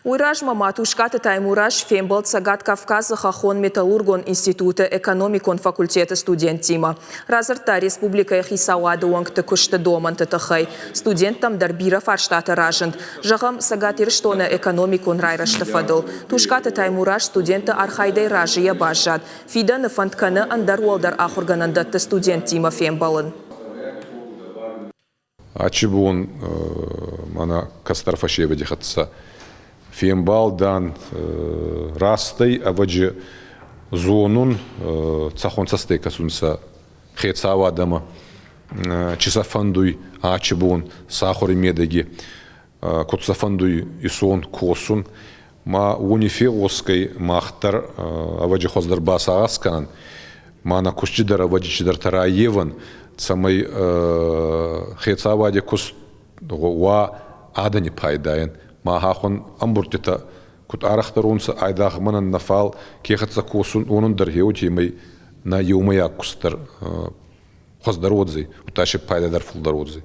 Уый размӕ ма Тускъаты Таймураз фембӕлд Цӕгат Кавказы хӕххон-металлургон институты экономикон факультеты студенттимӕ. Радзырдта республикӕйы хицауады уӕнгты куысты домӕнты тыххӕй. Студенттӕм дӕр бирӕ фарстатӕ разынд. Зӕгъӕм, Цӕгат Ирыстоны экономикон райрӕзты фӕдыл. Тускъаты Таймураз студентты архайдӕй разыйӕ баззад. Фидӕны фӕнд кӕны ӕндӕр уӕлдӕр ахуыргӕнӕндӕтты студенттимӕ фембӕлын. Ачи бон мӕнӕ кӕстӕр фӕсевӕди хӕццӕ фембалдан, растӕй ӕвӕджи зонун, цӕхуӕн цӕстӕй кӕсунцӕ хецауадӕмӕ, чи сӕ фӕндуй ачи бон сӕ ахури медӕги, куд сӕ фӕндуй исон косун. Ма уони фегъосгӕй мах дӕр ӕвӕджи хуӕздӕр басагъӕс кӕнӕн, ма нӕ кустити дӕр ӕвӕджи цидӕртӕ раййевӕн, цӕмӕй хецауади куст уа адӕни пайдайӕн. Мах ахуӕн ӕмбурдтитӕ куд арӕхдӕр унцӕ, айдагъ мӕнӕн нӕ, фал ке хӕццӕ косун, уонӕн дӕр еутемӕй нӕ еумӕйаг куст дӕр хуӕздӕр уодзӕй, удта си пайда дӕр фулдӕр уодзӕй.